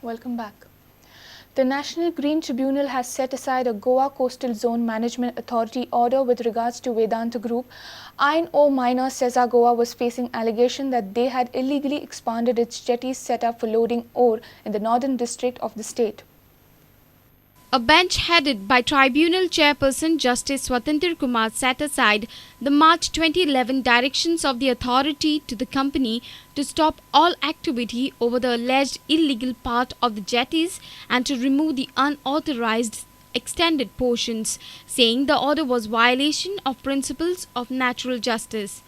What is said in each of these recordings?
Welcome back. The National Green Tribunal has set aside a Goa Coastal Zone Management Authority order with regards to Vedanta Group. Iron ore miner Sesa Goa was facing allegation that they had illegally expanded its jetties set up for loading ore in the northern district of the state. A bench headed by Tribunal Chairperson Justice Swatanter Kumar set aside the March 2011 directions of the authority to the company to stop all activity over the alleged illegal part of the jetties and to remove the unauthorized extended portions, saying the order was violation of principles of natural justice.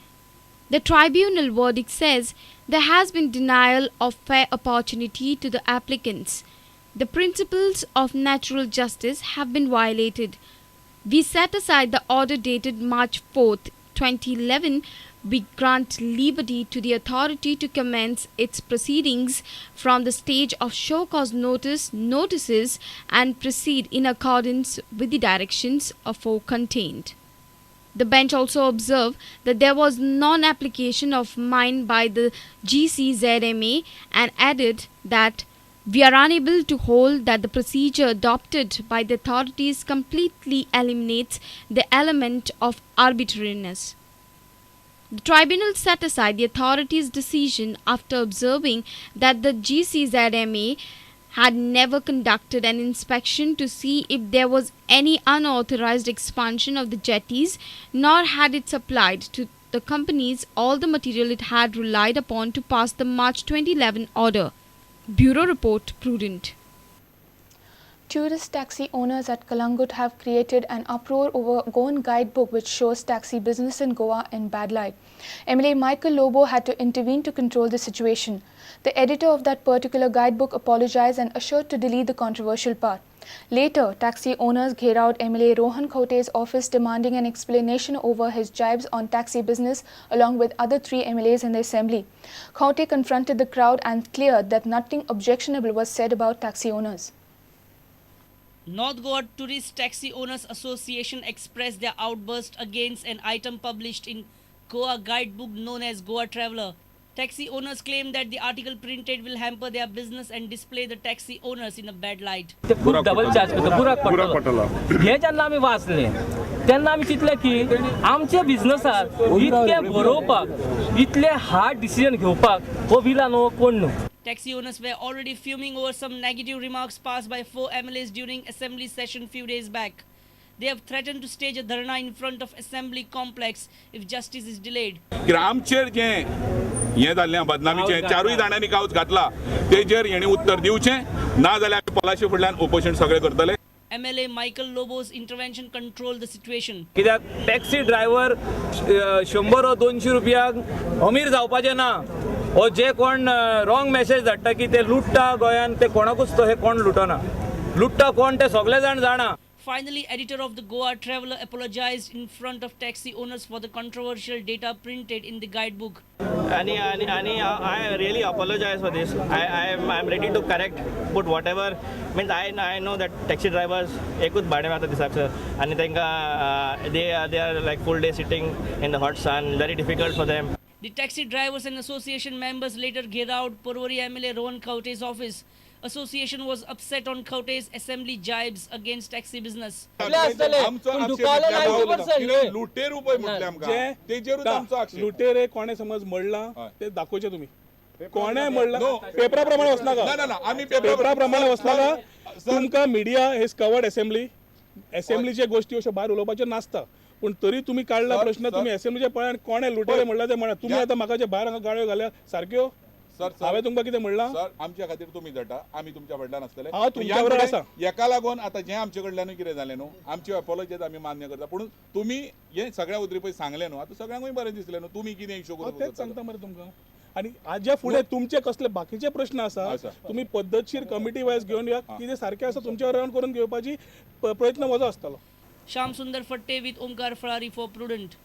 The tribunal verdict says there has been denial of fair opportunity to the applicants. The principles of natural justice have been violated. We set aside the order dated March 4th, 2011. We grant liberty to the authority to commence its proceedings from the stage of show cause notices and proceed in accordance with the directions aforecontained. The bench also observed that there was non-application of mine by the GCZMA and added that we are unable to hold that the procedure adopted by the authorities completely eliminates the element of arbitrariness. The tribunal set aside the authorities' decision after observing that the GCZMA had never conducted an inspection to see if there was any unauthorized expansion of the jetties, nor had it supplied to the companies all the material it had relied upon to pass the March 2011 order. Bureau Report, Prudent. Tourist taxi owners at Calangute have created an uproar over Goan guidebook which shows taxi business in Goa in bad light. MLA Michael Lobo had to intervene to control the situation. The editor of that particular guidebook apologized and assured to delete the controversial part. Later, taxi owners gheraoed MLA Rohan Khaunte's office demanding an explanation over his jibes on taxi business along with other three MLAs in the assembly. Khaunte confronted the crowd and cleared that nothing objectionable was said about taxi owners. North Goa Tourist Taxi Owners Association expressed their outburst against an item published in Goa guidebook known as Goa Traveller. Taxi owners claim that the article printed will hamper their business and display the taxi owners in a bad light. ते खूब double charge करता, बुराक बुराक पडटलो. पडटलो. हें जेन्ना आमी वाचलें तेन्ना आमी चिंतलें की आमच्या बिजनसाक इतकें बरोवपाक, इतलें हार्ड डिसिजन घेवपाक हो विला न्हू, कोण न्हू. Taxi owners were already fuming over some negative remarks passed by four MLAs during assembly session few days back. They have threatened to stage a dharna in front of assembly complex if justice is delayed. कित्याक आमचेर जें हें जाल्लें बदनामीचें, चारूय जाणांनी कावच घातला, तेजेर हेणी उत्तर दिवचें, ना जाल्यार आमी पलाशी फुडल्यान उपोशण सगळें करतले. MLA Michael Lobo's intervention controlled the situation. कित्याक टॅक्सी ड्रायव्हर 100 वा 200 रुपयांक अमीर जावपाचे ना. हो जे कोण रॉंग मॅसेज धाडटा की ते लुट्टा गोंयान, ते कोणाकूच तो हे कोण लुटना. लुट्टा कोण ते सगळे जाण जाणा. Finally, editor of the Goa Traveller apologized in front of taxi owners for the controversial data printed in the guidebook. आणि I really apologize for this. I am ready to correct, put whatever means. I know that taxi drivers एकूच भाडें मेळटा दिसाक sir आनी तांकां they are like full day sitting in the hot sun, very difficult for them. The taxi drivers and association members later gheraoed Porvorim MLA Rohan Khaunte's office. Association was upset on Khaunte's assembly jibes against taxi business. आसतले, आमचो पूण आक्षेप दुकानां म्हटल्यार 90% कितें न्हय. लुटेरू पळय म्हटलें आमकां, जे तेजेरूच आमचो आक्षेप. लुटेरे कोणे समज म्हणलां ते दाखोवचें तुमी. कोणे म्हणलां? No. पेपरा प्रमाणे वचनाका. ना ना ना, आमी पेपरा प्रमाणे वचनाका. सर, तुमकां मिडिया हेज कवर्ड असेंब्ली. असेंब्लीचे गोश्टी अश्यो भायर उलोवपाच्यो नासता, पूण तरी तुमी काडला सर, प्रश्न. सर. तुमी असेंब्लीचे पळय आनी कोणे लुटेरे म्हणलां ते म्हणा. तुमी आतां म्हाका जे भायर हांगा गाळ्यो घाल्या सारक्यो. सर, सर, हांवें तुमकां कितें म्हणलां? सर, आमच्या खातीर तुमी जटा, आमी तुमच्या फाटल्यान आसतले. हांव तुमच्या बरोबर आसा. हेका लागून आतां जें आमचे कडल्यानूय कितें जालें न्हू, आमची एपोलॉजीज आमी मान्य करता, पूण तुमी हें सगळ्या उतरी पळय सांगलें न्हू, आतां सगळ्यांकूय बरें दिसलें न्हू तुमी कितें इशू हांव करूंक तेच सोदता. सांगता मरे तुमकां. आनी हाज्या फुडें तुमचे कसले बाकीचे प्रश्न आसा, आसा. तुमी पद्दतशीर कमिटी वायज घेवन या. कितें सारकें आसा तुमच्या रावन करून घेवपाची प्रयत्न म्हजो आसतलो. Sham Sundar Fatte with Omkar Falari for Prudent.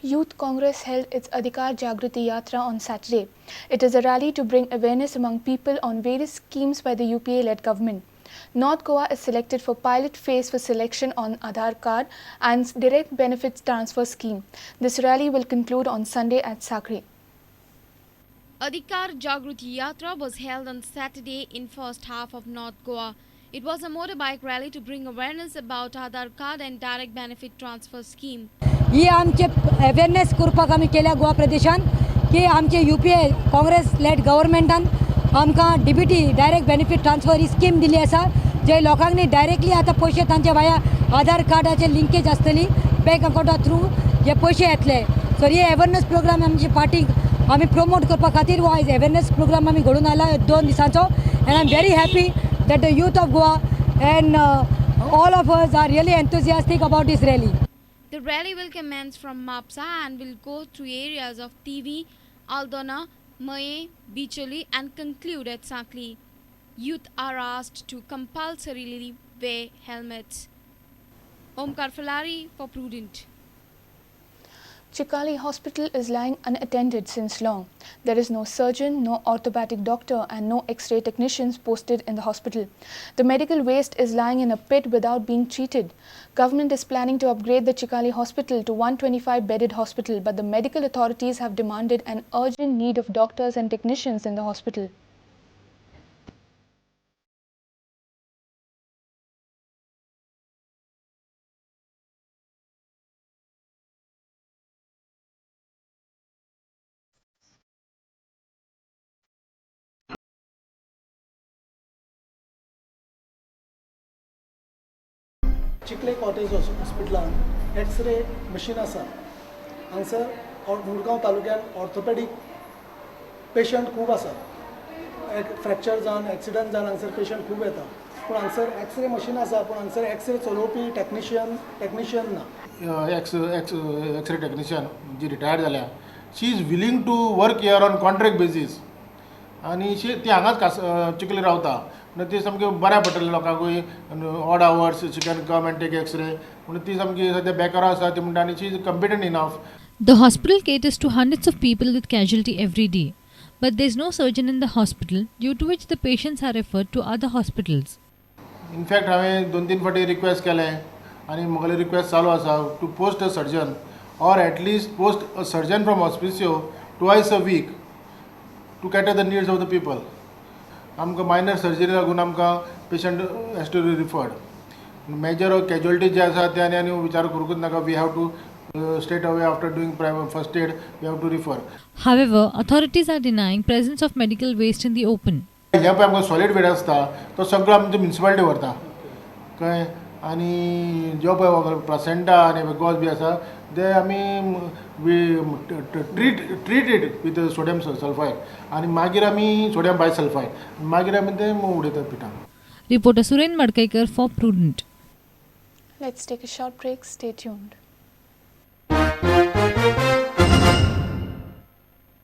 Youth Congress held its Adhikar Jagruti Yatra on Saturday. It is a rally to bring awareness among people on various schemes by the UPA-led government. North Goa is selected for pilot phase for selection on Aadhaar card and direct benefits transfer scheme. This rally will conclude on Sunday at Sakri. Adhikar Jagruti Yatra was held on Saturday in first half of North Goa. It was a motorbike rally to bring awareness about Aadhaar card and direct benefit transfer scheme. ही आमचे awareness करपाक आमी केल्या गोवा प्रदेशान की आमचे UPA Congress led गव्हर्मेंटान आमकां DBT direct benefit transfer ही scheme दिली आसा, जे लोकांनी डायरेक्टली आतां पयशे तांचे वाया आधार कार्डाचे लिंकेज आसतली बँक अकावंटा थ्रू हे पयशे येतले. सो हे अवेरनेस प्रोग्राम आमची पार्टीक आमी प्रमोट करपा खातीर हो आयज अवेरनेस प्रोग्राम आमी घडोवन हाडला 2 दिसांचो. And I am very happy that the youth of Goa and all of us are really enthusiastic about this rally. The rally will commence from Mapsa and will go through areas of Tivi, Aldona, Maye, Bicholi and conclude at Sakli. Youth are asked to compulsorily wear helmets. Omkar Falari for Prudent. Chikhali Hospital is lying unattended since long. There is no surgeon, no orthopedic doctor and no x-ray technicians posted in the hospital. The medical waste is lying in a pit without being treated. Government is planning to upgrade the Chikhali Hospital to 125-bedded hospital, but the medical authorities have demanded an urgent need of doctors and technicians in the hospital. Chikhale cottage हॉस्पिटलान x ray machine आसा. हांगसर मुरगांव तालुक्यान orthopaedic patient खूब आसा. Fracture जावन accident जावन हांगसर patient खूब येता, पूण हांगसर एक्सरे मशीन आसा, पूण हांगसर एक्सरे चलोवपी टॅक्निशियन ना. एक्सरे टॅक्निशियन जी रिटायर्ड जाल्या, she is willing to work here on contract basis आनी ती हांगाच कास चिखले रावता. म्हणून ती सामकी बऱ्या पडटलें लोकांकूय, odd hours she can come and take x-ray. म्हणून ती सामकी सद्या बेकार आसा ती म्हणटा आनी she is competent enough. The hospital caters to hundreds of people with casualty every day, but there is no surgeon in the hospital, due to which the patients are referred to other hospitals. In fact हांवें 2-3 फावटी request केलें आनी म्हगेली request चालू आसा to post a surgeon or at least post a surgeon from Hospicio twice a week to cater the needs of the people. आमकां minor surgery लागून आमकां patient has to be referred. Major casualty जे आसा ते आनी विचार करूंकूच नाका. We have to straight away after doing first aid we have to refer. However, authorities are denying presence of medical waste in the open. हे पळय आमकां solid waste आसता तो सगळो आमचे म्युनिसिपालिटी व्हरता, कळ्ळें. आनी जो पळय प्लासेंटा आनी गॉज बी आसा ते आमी treat it with sodium sulphide आनी मागीर आमी सोडियम बायसल्फायड मागीर आमी ते उडयतात पिठान. Reporter Suren Madkaikar for Prudent. Let's take a short break. Stay tuned.